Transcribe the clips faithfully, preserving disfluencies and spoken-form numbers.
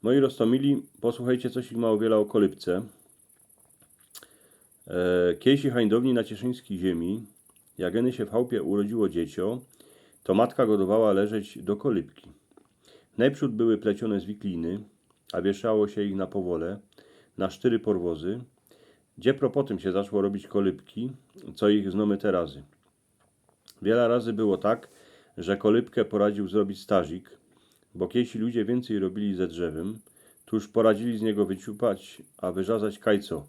Moi roztōmili, posłuchejcie, co sie mało wiela ô kolybce. E, Kiejsi hańdowni na cieszyńskij ziymie, jak iny sie w chałpie urodziło dzieciõ, to matka godowała leżeć do kolybki. Nojprzōd były pleciōne z wikliny, a wieszało sie ich na powole, na sztyry porwozy. Dziepro potym sie zaczło robić kolybki, co ich znōmy terazy. Wiela razy było tak, że kolybkã poradziōł zrobić starzik, bo kiejsi ludzie wiyncyj robiyli ze drzewym, tōż poradziyli z niego wyciupać, a wyrzazać kajco.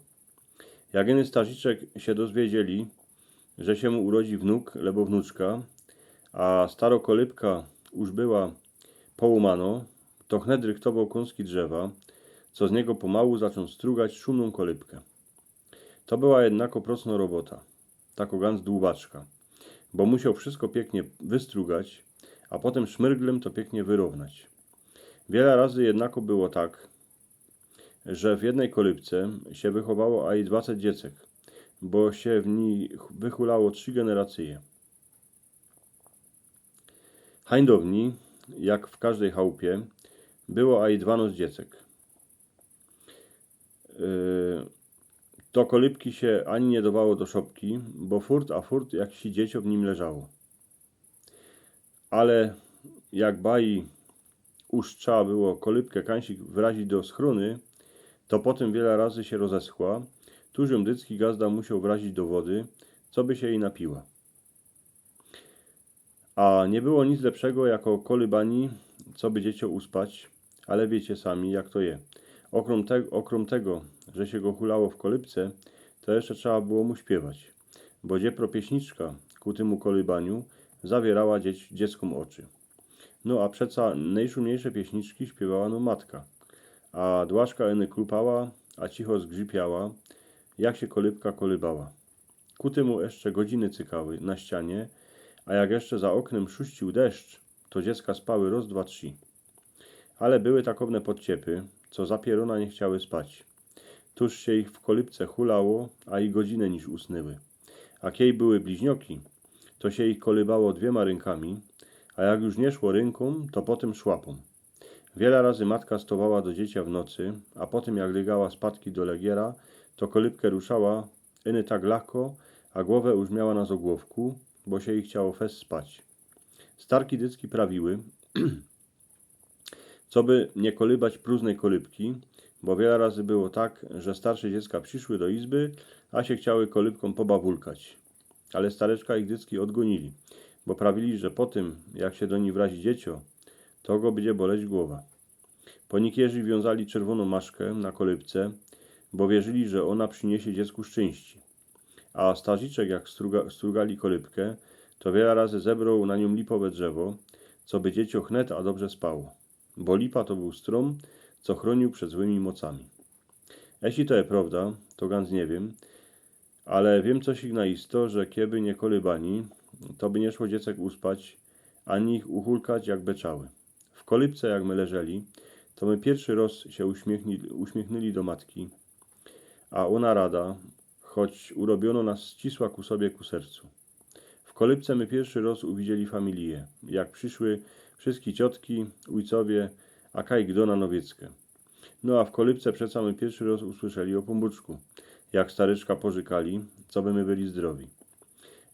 Jak iny starziczek sie dozwiedzieli, że sie mu urodzi wnuk lebo wnuczka, a staro kolybka już była połōmanŏ, to chnet rychtowoł kōnski drzewa, co z niego pomału zaczōn strugać szumnōm kolybkã. To była jednako procnŏ robota, tako gans dłubaczka, bo musioł wszystko piyknie wystrugać, a potym szmyrglym to piyknie wyrownać. Wiela razy jednako było tak, że w jednyj kolybce sie wychowało aj dwadzieścia dziecek, bo sie w nij wychulało trzi generacyje. Hańdowni, jak w kożdyj chałpie, było aj dwanŏść dziecek. Yy, to kolybki sie ani niy dowało do szopki, bo furt a furt jaksik dzieciō w nim leżało. Ale jak baji już trzeba było kolybkã kańsik wrazić do schrōny, to potym wiela razy sie rozeschła, tuż jōm dycki gazda musioł wrazić do wody, coby sie jij napiła. A niy było nic lepszego jako kolybani, coby dzieciã uspać, ale wiycie sami, jak to je. Ôkrōm te-, ôkrōm tego, że sie go hulało w kolybce, to jeszcze trzeba było mu śpiewać, bo dziepro pieśniczka ku tymu kolybaniu zawierała dziec-, dzieckōm ôczy. No a przeca nojszumniyjsze pieśniczki śpiywała nōm matka, a dłaszka iny klupała, a cicho zgrzypiała, jak sie kolybka kolybała. Ku tymu jeszcze godziny cykały na ścianie, a jak jeszcze za ôknym szuścił deszcz, to dziecka spały roz, dwa, trzi. Ale były takowne podciepy, co za pierōna niy chciały spać. Tuż sie ich w kolybce hulało, a i godziny niż usnyły. A kiej były bliźnioki, to sie ich kolybało dwiema rynkami, a jak już niy szło rynkōm, to potym szłapōm. Wiela razy matka stowała do dzieciã w nocy, a potym jak lygała spać do legiera, to kolybkã ruszała iny tak lachko, a głowã już miała na zogłowku, bo sie ich chciało fest spać. Starki dycki prawiły, coby niy kolybać prōżnyj kolybki, bo wiela razy było tak, że starsze dziecka prziszły do izby, a sie chciały kolybkōm pobawulkać. Ale stareczka ich dycki ôdgoniyli, bo prawiyli, że potym, jak sie do nij wrazi dzieciã, to go bydzie boleć głowa. Ponikierzy wiōnzali czerwōnōm maszkã na kolybce, bo wierzyli, że ôna prziniysie dziecku szczyńście. A starziczek, jak struga-, strugali kolybkã, to wiela razy zebroł na niōm lipowe drzewo, coby dzieciã chnet a dobrze spało. Bo lipa to bōł strōm, co chrōniōł przed złymi mocami. Jeśli to je prowda, to gans niy wiym, ale wiym cosik na isto, że kiby niy kolybani, to by niy szło dziecek uspać, ani ich uhulkać jak beczałki. W kolybce jak my leżyli, to my piyrszy roz sie uśmiechni-, uśmiechnyli do matki, a ôna rada, choć urobiono nas ścisła ku sobie ku sercu. W kolybce my piyrszy roz uwidzieli familije, jak prziszły wszyjske ciotki, ôjcowie, a kaj gdo na nowiecka. No a w kolybce przeca my piyrszy roz usłyszeli ô Pōnbōczku, jak staryczka porzykali, coby my byli zdrowi.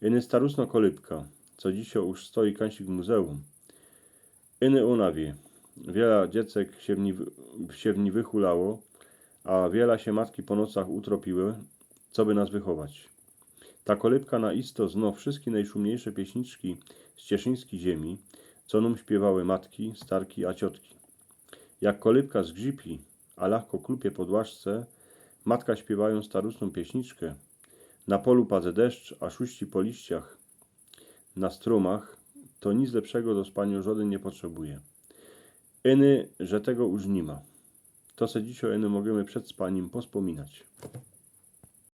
Iny starusno kolybka, co dzisiej już stoi kańsik w muzeum. Iny ôna wiy, wiela dziecek sie w nij wy-, sie w nij wyhulało, a wiela sie matki po nocach utropiły, coby nas wychować. Ta kolybka na isto zno wszyjske nojszumniyjsze pieśniczki z cieszyńskij ziymi, co nōm śpiywały matki, starki a ciotki. Jak kolybka zgrzypi, a lachko klupie po dłaszce, matka śpiywajōm starusnōm pieśniczka, na polu padze deszcz, a szuści po liściach na strōmach, to nic lepszego do spaniŏ żodyn niy potrzebuje. Iny, że tego już niy ma. To se dzisiej iny możymy przed spanim pospōminać.